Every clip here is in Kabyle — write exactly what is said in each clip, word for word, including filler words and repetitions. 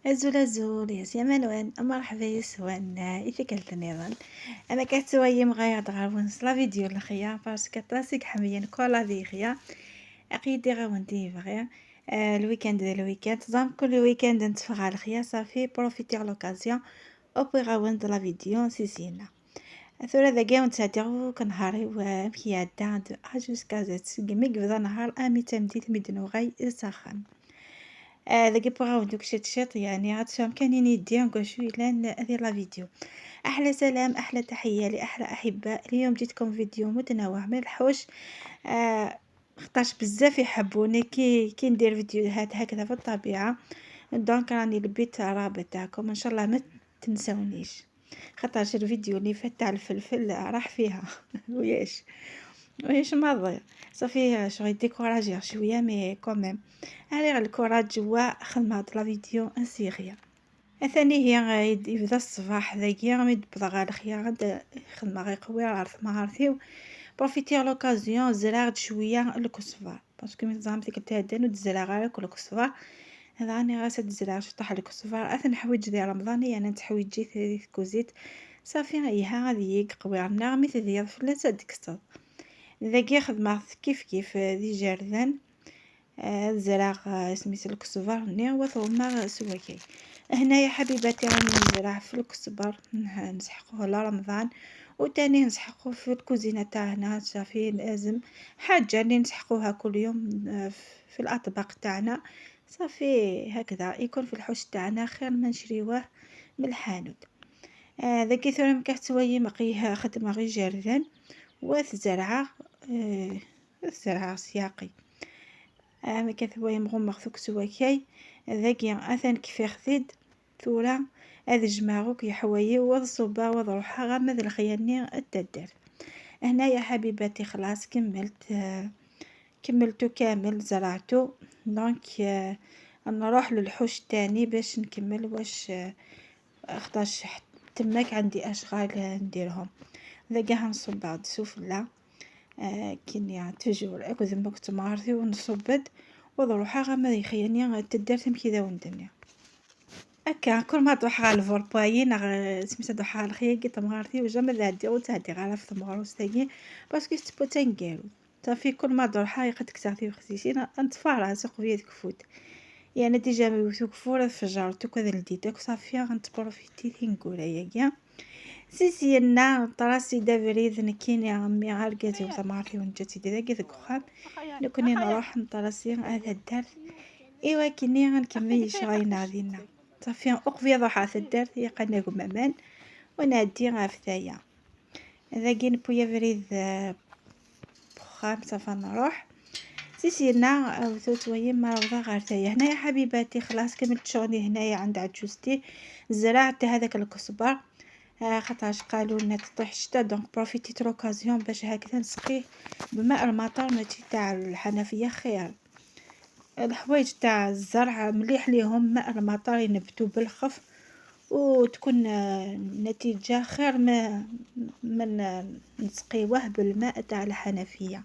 Azul azul, yes ya Manwan, merḥba yes-wen i tikkelt nniḍen. Ama kan tettwalim ɣayeɣ-d ɣer-wen s la vidéo n lxir, parce que aṭas i iḥemmlen kul la vie xir. Aql-i ddiɣ-awen-d i yebɣi. Eh, lwikand d lwikand, teẓram kul lwikand netteffeɣ ɣer lxir, safi, profiter l'occasion, uwyeɣ-awen-d la vidéo si zinna. Tura dagi ur ttɛeddiɣ akk nnhar-iw, eh, amek iɛedda, de A jusqu'à Z, seg mi yebda nnhar armi d tameddit mi d-nuɣal s axxam. Eh, dagi wwiɣ-awen-d akk ciṭ ciṭ, yeɛni ad tesɛum kan ayen yeddi deg wacu yellan di la vidéo. أحلى سلام، أحلى تحية لأحلى أحباء. اليوم جيتكم فيديو متنوع من الحوش. Eh, خاطرش بزاف يحبوني كي، كي ندير فيديوهات هكذا في الطبيعة. Donc راني لبيت رابط تاعكم، إن شاء الله ما تنسونيش. خاطرش الفيديو اللي فات تاع الفلفل راح فيها. وياش، وياش ما ضير. صافي، شغل découragé شوية، mais quand même. علي غير الكوراج هو خدمة هاد la vidéo أسيغيا. أثاني هي غايد-، يبدا الصباح داكي، مي دبضغ على الخيار، د-، خدمة غير قوية على ثمارتي. بروفيتي على l'occasion، زرعت شوية الكزبر. باسكو من زعما ديك التهدان وتزرع غير كل كزبر. هذا راني غاسه تزرع شطح الكزبر. اثن حوايج ديال رمضان، يعني تحويجي في كوزيت. صافي، ايها هذه هي قوي عندنا، مي تدير فلا تدكسر. داكي خدمه كيف كيف دي جاردن. آه، زرع، آه، سميت الكزبر ني وثوما سواكي. هنايا حبيباتي راني نزرع في الكزبر، نح-، نسحقوه لرمضان، وتاني نسحقوه في الكوزينة تاعنا. صافي، لازم حاجة اللي نسحقوها كل يوم، آه، في الأطباق تاعنا. صافي، هكذا يكون في الحوش تاعنا خير ما نشريوه من الحانوت. آه، ذاكي ثورة مكحت سوايي مقيها خدمة غير جاردن وثزرعة، آه، ثزرعة سياقي. آه، مكحت سوايي مغمق ثوك سواكي. ذاكي أثان كفي خديد ثورة. هذا جماعوك يحوايي وض صوبة وض روحها غا ماذا الخياني التدار. هنايا حبيباتي خلاص كملت، آه، كملتو كامل زرعتو. Donc، آه، نروح للحوش تاني باش نكمل واش، آه، خاطرش حت-، تماك عندي أشغال نديرهم. ذاكي هنصب بعد سفلى. آه، كيني toujours أكو ذمك تمارتي ونصبد وضروحها غا ما يخياني تدار تمكي ذا وندني. هكا كل ما تروح على الفوربوايي نغ-، سميتها تروح على الخياقي تمغارتي وجا ما تعدي وتعدي غير في تمغروس تاقي، باسكو تبو تنقالو. صافي، كل ما تروح يقد كتعطي وخزيتي، نتفارع سوق بيا تكفوت. يعني ديجا ما يوثو كفورة فجرتو كذا لديتك، صافي، غنتبروفيتي تنقول هيا. سي سينا طراسي دافريد نكيني عمي عرقاتي وثمارتي ونجاتي دي ذاك ذاك وخام. نكوني نروح نطراسي هذا الدار. إيوا كني غنكمل شغلنا دينا. صافي، أقفي روحها في الدار، هي قناكم أمان. ونعدي غا فتايا. هذا كي نبويا فريد، آه، بخام، صافا نروح. سي سينا، آه، وثوت ويما روضة غير تايا. هنايا حبيباتي خلاص كملت شغلي هنايا عند عجوزتي. زرعت هذاك الكزبر. آه، خاطرش قالوا لنا تطيح الشتا، donc بروفيتيت l'occasion باش هكذا نسقيه بماء المطر، ماشي تاع الحنفية خير. الحوايج تاع الزرع مليح ليهم ماء المطر، ينبتوا بالخف وتكون، آه، نتيجة خير ما من، آه، نسقيوه بالماء تاع الحنفية.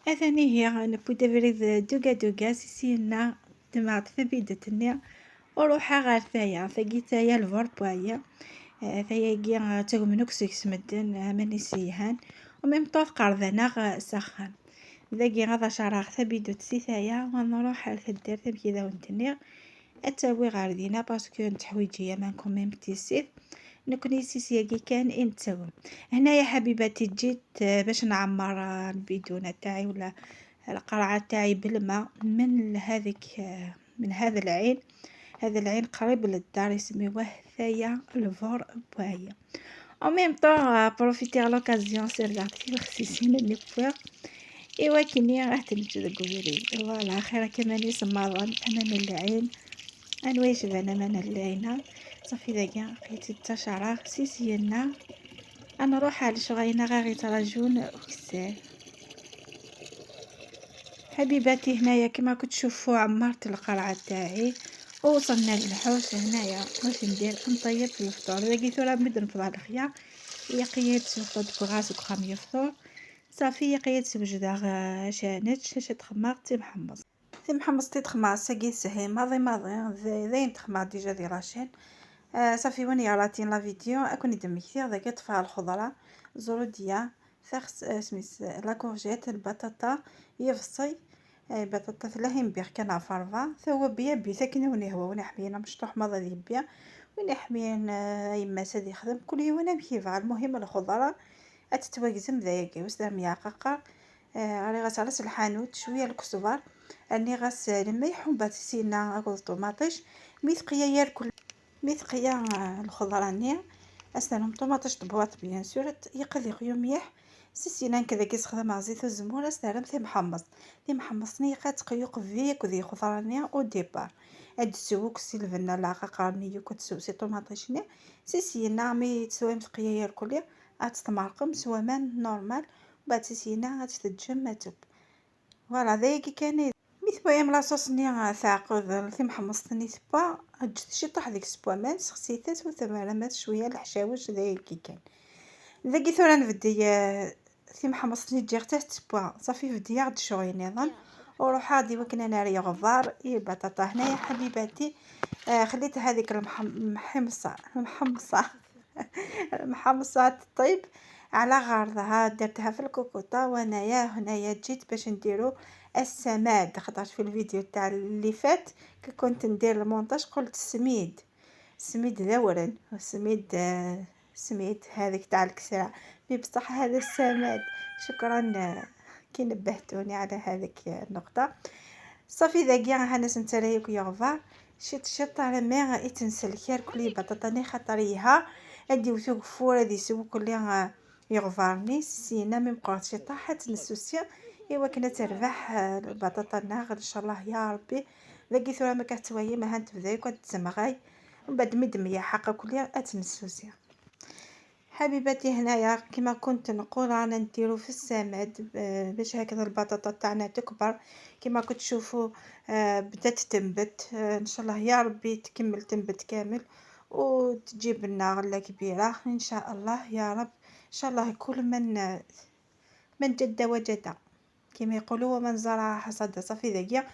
أثاني هي نبوي دافريد دوكا دوكا سيسينا دمعت ثبيدة النيا وروحها غير ثايا، ثاقي ثايا الفوربوايا. آه، ثاياكي، آه، تاو منوك سيكس مدن، آه، ماني سيهان. وميم طوف قرضنا غ-، سخان. ذاكي غادا شراغ ثبيدة سي ثايا، ونروح على الدار تمكي ذا ونتنيغ. أتاوي غير دينا باسكو نتحويجي يا مانكم ميم تيسيت. نكوني سيسياكي كان إن تسوم. هنايا حبيباتي جيت، آه، باش نعمر، آه، البيدونة تاعي ولا القرعة تاعي بالماء من هذيك، آه، من هذا العين. هذا العين قريب للدار يسميوه ثايا الفور بوايا. En même temps, profiter à l'occasion سير كاع في الخسيسين اللي بويا. إيوا كني راه تنجد قولي. Voilà، خير كمان يسمى أمام العين. أنا واش بان أمام العين. صافي داكا لقيت التشعرة خسيسينا. أنا روح على شغينا غير يتراجون وكساه. حبيباتي، هنايا كما كتشوفوا عمرت القرعة تاعي ووصلنا للحوش. هنايا واش ندير؟ نطيب في الفطور. لقيتو راه مد نفض على الخيار. هي قياد سوق دوك غاز وخام يفطور. صافي، هي قياد سوجدا غا شانت شاشة خماق تي محمص. Timḥemmeṣt i d-xemmeɣ ass-agi teshel maḍi maḍi, d d ayen d-xemmeɣ déjà di la chaîne. Ah, ṣafi, win yeratin la vidéo, ad ken-id-mmektiɣ dagi ṭṭfeɣ lxeḍra, zrudya, taxs-, ah, isem-is, la courgette, lbaṭaṭa, yebṣel, ah, lbaṭaṭa tella hi mbiɣ kan ɣef ṛebɛa, tawa bya bit akken i wen-ihwa, win iḥemmlen amecṭuḥ maḍi ad yebbi, win iḥemmlen, ah, ayemmas ad yexdem, kul yiwen amek yebɣa, lmuhim lxeḍra ad tettwagzem d ayagi, ur s-d-rmiɣ aqaqar. Eh, rriɣ-as ɣer-s lḥanut, cwiya n lkesber, rniɣ-as, eh, lemmelḥ, umbeɛd sina akked ṭumaṭic. Mi teqya yarkul, mi teqya, eh, lxeḍra-nni, ad s-terrem ṭumaṭic tebwaṭ, bien sûr, ad t-, yeqdiq mliḥ. Si sina nekk dagi sexdameɣ zit uzemmur, ad s-terrem timḥemmeṣt. Timḥemmeṣt-nni yeqqa teqyu qbel akked lxeḍra-nni au départ. Ad d-tsew akk si lbenna n leɛqaqer-nni yakk, ad tsew si ṭumaṭic-nni. Si sina mi teswam teqya yarkul, ad tt-tmerqem s waman normal. Mbeɛd si sina ad tt-teǧǧem ad teww. Voilà, d ayagi kan i. Mi twayem la sauce-nni, ah, teɛqed timḥemmeṣt-nni tewwa, ǧǧet ciṭuḥ deg-s n waman, sexsit-as u tmerrem-as cwiya leḥcawec, d ayagi kan. Dagi tura nbeddi, ah, timḥemmeṣt-nni ǧǧiɣ-tt ad tewwa, ṣafi beddiɣ-d ccɣel nniḍen. U ruḥeɣ-d i wakken ad nerr iɣbar i lbaṭaṭa. Hna ya ḥbibati, ah, xlit hadik lmḥ-, lmḥemṣa, lmḥemṣa. Mḥemṣa teṭṭib على غرضها، درتها في الكوكوطة، وأنايا هنايا جيت باش نديرو السماد، خاطرش في الفيديو تاع اللي فات كي كنت ندير المونتاج قلت السميد، السميد ذورن، والسميد، آه، سميد هذيك تاع الكسرة، mais بصح هذا السماد. شكرا، آه، كي نبهتوني على هذيك النقطة. صافي، داكيا هانا سنتريك يغفر شيط شيط على ما يتنسلك يركلي بطاطا ني خاطر يها ادي وثوق فور ادي سو كلي، آه، يغفرني سينا مي مقرات شي طاحت نسوسيا. ايوا كنا تربح، آه، البطاطا ناغ ان شاء الله يا ربي. داكي ثورة ما كتوايم ها انت بداي كتزمغاي ومن بعد مدمية حقا كلي اتنسوسيا. حبيباتي، هنايا كيما كنت نقول رانا نديرو في السماد، آه، باش هكذا البطاطا تاعنا تكبر. كيما كنتو تشوفو، آه، بدات تنبت، آه، ان شاء الله يا ربي تكمل تنبت كامل وتجيب لنا غلة كبيرة ان شاء الله يا رب. ان شاء الله كل من، من جد وجد. كيما يقولو: "ومن زرع حصد". صافي داكيا،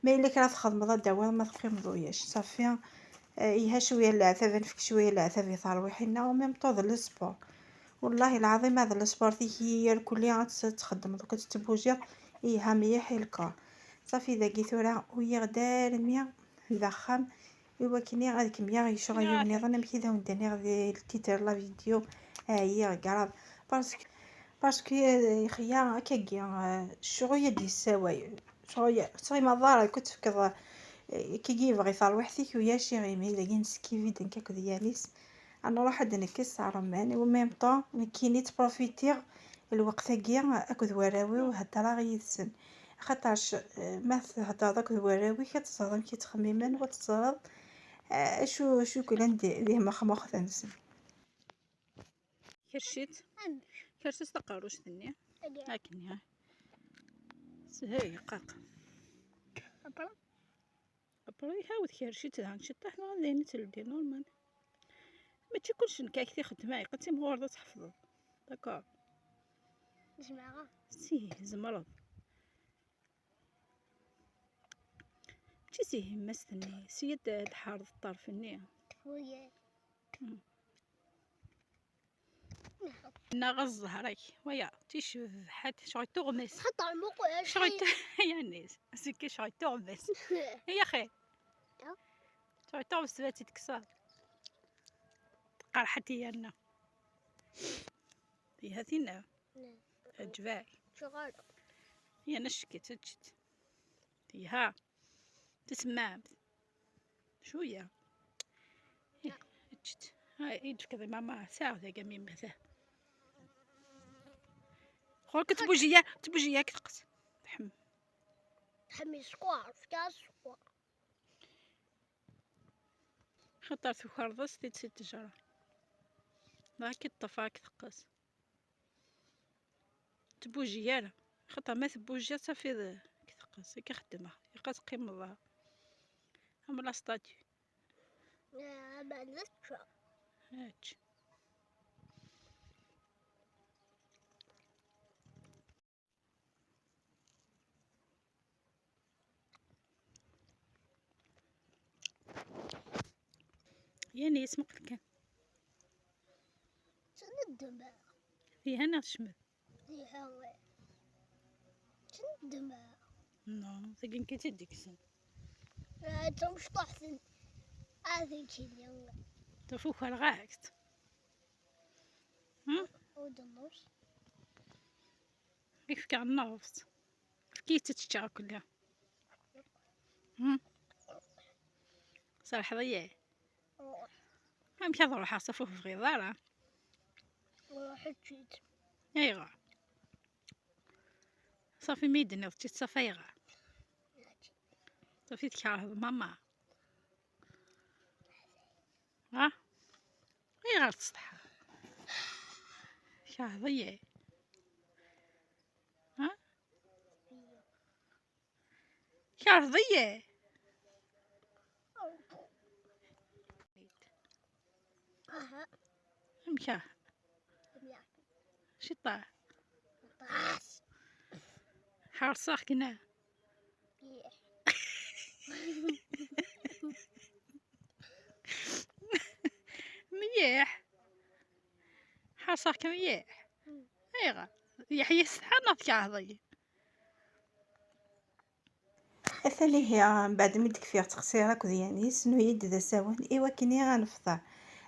ما إلا كرا تخدمض هاد الدواء ما تقيمضوياش. صافي، آه، إيها شوية العتاب، نفك شوية العتاب يثار ويحينا، وميم طو ذ لو سبور. والله العظيم هذا لو سبور تيكي يركلي غتخدم دوك تتبوجي. إيها مليح الكور. صافي داكي ثورة ويغدار مية دخم. ايوا كني غادي كميه غير شغل يوم نظن مكي ذا وندني غادي التيتر لا فيديو. آه، هي غراب. باسكو، باسكو يا خيا هكاكيا، آه، الشغل يدي السوايع. شغل صغير ما ضار كنت فكر، آه، كي يجي يبغي ثار وحدك ويا شي غيمي داكي نسكي فيدن كاك دياليس. انا نروح عند نكس على رمان و ميم طون نكيني تبروفيتي الوقت هاكيا اكد وراوي وهضره غير يدسن. خاطرش، آه، ما تهضر داك الوراوي كتزرم كي تخممن وتزرم. آه، شو، شو كلان دي، دي مخمخ تنسم. كرشيت. كرشيت تقروش ثني. هاكني ها. سهي قاق. أبرا. أبرا يهاود كرشيت، هان شي طاح، غادي نتلدي نورمال. ماشي كلشي نكاك تيخدم، هاي قلتي مغورضة تحفظ. داكور. جماعة. سي زمرض. ماشي سي همس ثني، سي د-، الحار الطرف ني. وياه. مم. نغز زهرك. ويا، تشبحت، شغل تغمس. حتى عمق ويا شغل شيء. ت-، يا ناس، سكي شغل تغمس. يا خي. شغل تغمس باتي تكسر. قرحتي يا نا. يا هاتينا. نعم. عجباك. شغل. يا نشكي تجد. يها. تسمع. شوية. إيه، تجد. هاي، إيه، كذا ماما، ساعة ذا قام يمثل. خور كتبوجيا، تبوجيا كتقص. تحم. تحمي سكوار، فكاس سكوار. خطر تخربص تيت ست جرة. راكي تطفى كتقص. تبوجي يالا. خطر ما تبوجي صافي ذ-، كتقص، كي خدمها. يقص قيم الله. أما لا ستاتيو. آه، ما عندكش. هاتش. Yan yesmuqel kan. Tneddem. Fiha neɣ tecmet? Fiha. Tneddem. Non, tagi nekk i tt-id-ikksen. Ah, d tamecṭuḥt n-, ah, d nekkini. Tafukar ɣact. Hmm? Ur d-nnuẓ. Ifka nnuẓ. Efk-itt ad teččeɣ akk-nni. Hmm? Serḥeḍ-iyi. Amek ad ruḥeɣ s afuf bɣiḍ ara? Ruḥ ečč-itt. Ayɣer? Ṣafi mi yi-d-tenniḍ ečč-itt ṣafi ayɣer? Ṣafi tkerheḍ mama. Ha? Ayɣer tsetḥaḍ? Tkerheḍ-iyi? Ha? Tkerheḍ-iyi? Aha. Amek? Ciṭṭaḥ. Ḥerṣeɣ-k, neɣ? Mliḥ. Mliḥ. Ḥerṣeɣ-k mliḥ. Ayɣer? Yeḥya yessetḥa neɣ tkerheḍ-iyi? Atan ihi, mbeɛd mi d-kfiɣ ttqeṣṣireɣ akked Yanis, nuyi-d d asawen i wakken i ɣa nefṭer.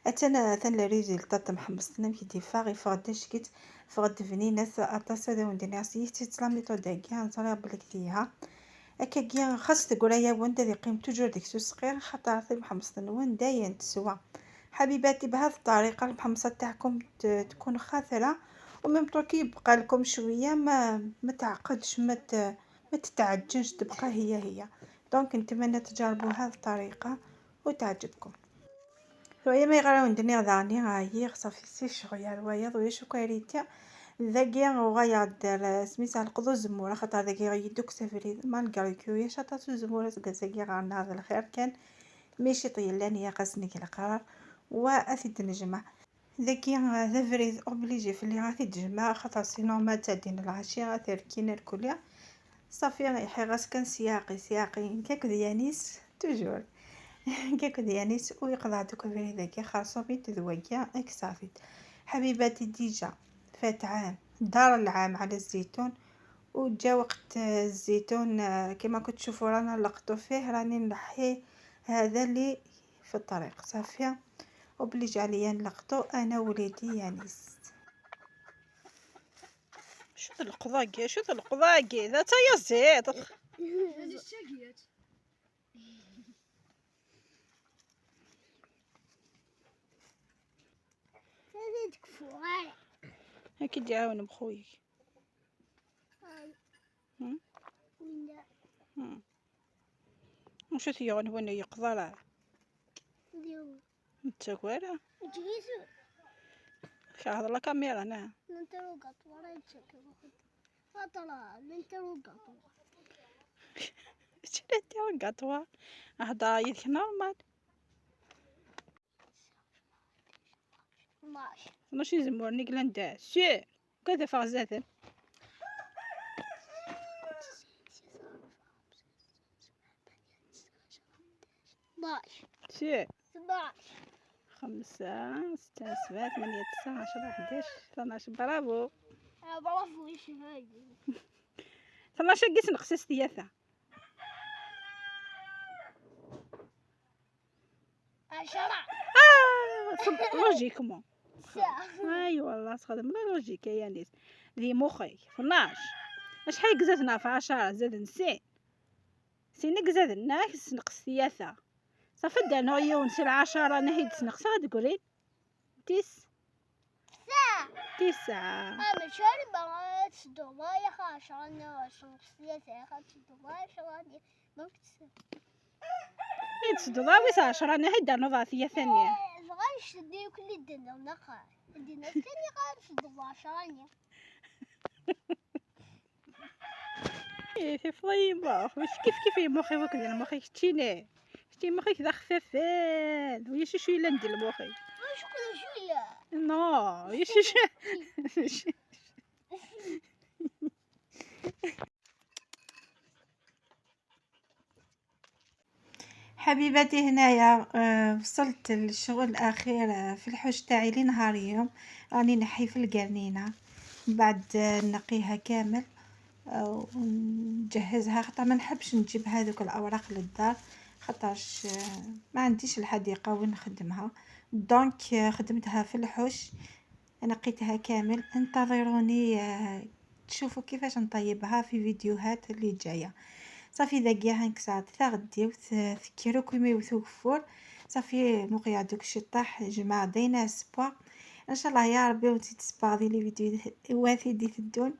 Atan, atan le résultat n temḥemmeṣt-nni amek i d-iffeɣ, iffeɣ-d acek-itt, iffeɣ-d bninat aṭas, ad awen-d-iniɣ s yiwet la méthode-agi, neẓriɣ belli telha. Akkagi, xas teggra-yawen-d, ad iqqim toujours deg-s useqqi, xaṭer timḥemmeṣt-nwen dayen teswa. Ḥabibati, bhad ṭṭariqa, lemḥemṣa taɛkum t-, tkun xathra, u même temps كي يبقى لكم شوية ما، ما تعقدش، ما ت-، ما تتعجنش، تبقى هي هي. Donc نتمنى تجربوا هذه الطريقة وتعجبكم. Tura ma yeɣra undni daɣni ɛyiɣ, صافي سي شغل wayeḍ ويش كاريتيا. Dagi uɣaleɣ d-, سميتها القضو الزمورة، خاطر dagi يدوك سفري malgré que ويش عطاتو الزمورة تقزاقي غارنا هذا الخير كان. ماشي طيلان يا قاسني القرار وأثيد نجمع. Dagi, ah, d abrid obligé fell-i ad t-id-jemɛeɣ, axaṭer sinon ma ttɛeddin lɛecya ad t-rkin irkelli. Ṣafi, iḥiɣ-as kan syaqi, syaqi, nekk akked Yanis, toujours. Nekk akked Yanis, u yeqḍeɛ-d akk abrid-agi, xerṣum-it d wagi, ad k-ṣafit. Ḥabibati, déjà, fat ɛam, dar lɛam ɛla zzitun, u ǧa weqt, ah, zzitun, ah, كيما كنتو تشوفو رانا نلقطو فيه، راني نحي هذا اللي في الطريق، صافي. Obligé عليا نلقطو أنا ووليدي يانيس. شو ذا القضاقي، شو ذا القضاقي، ذا تا يزيد. هذه الشاقيات. هذه تكفو، هاي. هاكي دي عاون بخويك. هاي. هم؟ وين ده؟ هم. واش تيغن وين يقضى راه؟ اليوم. نتا كوالا؟ جيسو. شاهد لا كاميرا، نعم. ننتروغاتوار، يتشكل. فطرة، ننتروغاتوار. شنو ننتروغاتوار؟ هضر يدك normal. اثناش. اثناش يزمور نيك لندا. سير. كذا فازتن. اثناش. سير. اثناش. خمسة، ستة، سبعة، ثمانية، تسعة، عشرة، حداش، اثناش. برافو. آه، برافو، ايش هاي؟ اثناش قيس نقص ثلاثة. عشرة. آه، صب-، logiquement. ساعة. اي والله تخدم لا logique يا نيس. ذي مخي اثناش. اش حيقزتنا في عشرة زاد نسين؟ سين قزتنا كس نقص ثلاثة. صافي دانا يون سي العشرة نهيد سنقص غتقولي. تس. ساعة. تسعة. آه، ماشي أنا بغا تسدو الله يا خا عشرة، أنا نقص ثلاثة يا خا تسدو الله عشرة، أنا ممكن تسدو. إيه، تسدو الله ويس عشرة، أنا هيدا نضع فيا ثانية. إيه، بغا نشدي كل الدنيا ونقع. الدنيا الثانية غا تسدو الله عشرة، أنا. إيه، في فليم، مش كيف كيف يا مخي وكذا، مخي كتشيني. شتي مخك ذا خفافين، ويا شي شوية لا ندير لمخي. شكرا شوية. نو، يا شي شي. حبيباتي، هنايا، آه، وصلت للشغل الأخير، آه، في الحوش تاعي لنهار اليوم. راني نحي في القرنينة، من بعد، آه، نقيها كامل، آه، ونجهزها، خاطر ما نحبش نجيب هذوك الأوراق للدار، خاطرش، آه، ما عنديش الحديقة وين نخدمها. Donc، آه، خدمتها في الحوش، نقيتها كامل. انتظروني، آه، تشوفوا كيفاش نطيبها في فيديوهات اللي جاية. صافي، دقيقة هنكسات تغدي وتذكروا كيما يوثو الفور. صافي، مقيا دوك شي طاح جماعة دينا سبوا. ان شاء الله يا ربي وانتي تسباغي لي فيديو واتي دي تدون.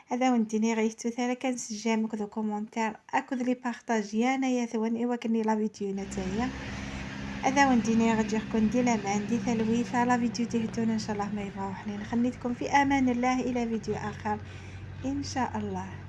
هذا ونديني غيثو ثلاثة كنسجامك ذو كومونتير اكد لي بارطاج يا انا يا ثواني ايوا كني لا فيديو نتايا. هذا ونديني غجيكم دي لما عندي ثلويثة لا فيديو دي هدون ان شاء الله ما يبغاو حنين. خليتكم في امان الله الى فيديو اخر ان شاء الله.